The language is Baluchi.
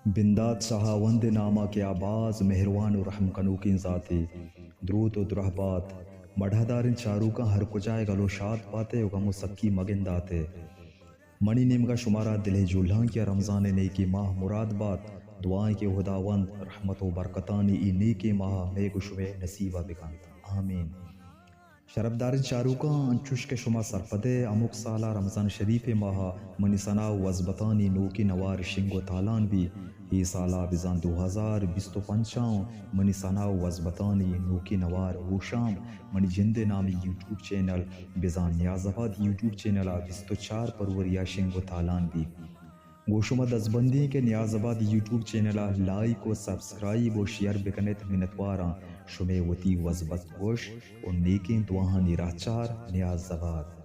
بندات سہاوند ناما کہ آ باز مہروان و رحم کنوکیں ذاتے۔ دروت و درہبات مڑہداریں چاروکاں ہر کجائے گل و شات باتے و غم و سکی مگنداتے۔ منی نیمگا شمارا دلے جولانکیا رمضان نیکیں ماہ مراد بات۔ دعائیں کہ ہداوند رحمت و برکتانی ای نیکیں ماہ مئے گو شمئے نصیبا بکنت۔ آمین۔ شرپداریں چاروکاں، انچوش کہ شما سرپد ئے، ہمک سالا رمضان شریف ء ماہا منی ثنا و وزبتانی نوکیں نوار شنگ و تالان بی۔ اے سالا بزاں دو ہزار بیست و پنچ ء منی ثنا و وزبتانی نوکیں نوار ہوشام منی جند ء نامی یوٹیوب چینل بزاں نیاز آباد یوٹیوب چینل ء بیست و چار پروری ء شنگ و تالان بی۔ گوں شما دزبندی کہ نیاز آباد یوٹیوب چینل ء لائک و سبسکرائب و شیئر بکنیت۔ منتواراں، شمے وتی وزبت وش و نیکیں دعاہانی راہچار۔ نیاز آباد۔